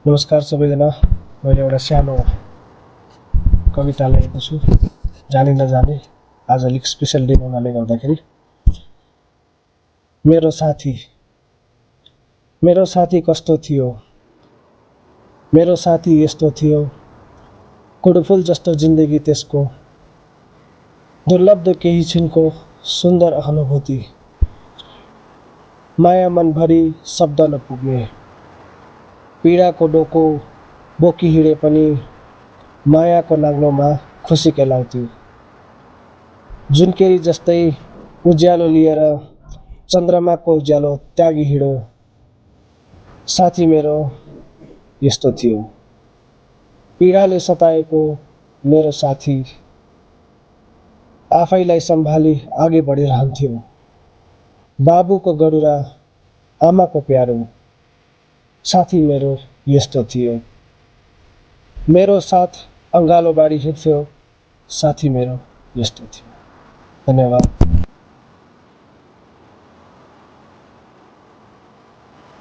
नमस्कार सबैजना। मैले एउटा सानो कविता लेखेको छु, जाने नजाने। आज अलिक स्पेसल दिन हुनाले गर्दाखेरि मेरो साथी कस्तो थियो, मेरो साथी यस्तो थियो, कुडुफुल जस्तो जिन्दगी त्यसको, दुर्लभ केही छिनको सुन्दर अनुभूति, माया मनभरि शब्द नपुग्ने, पीडाको डोको बोकी हिँडे पनि मायाको नाग्लोमा खुसी केलाउँथ्यो। जुनकेरी जस्तै उज्यालो लिएर चन्द्रमाको उज्यालो त्यागी हिँडो, साथी मेरो यस्तो थियो। पीडाले सताएको मेरो साथी आफैलाई सम्हाली अघि बढिरहन्थ्यो। बाबुको गरुरा आमाको प्यारो, साथी मेरो यस्तो थियो। मेरो साथ अङ्गालो बाडी हिँड्थ्यो, साथी मेरो यस्तो थियो। धन्यवाद।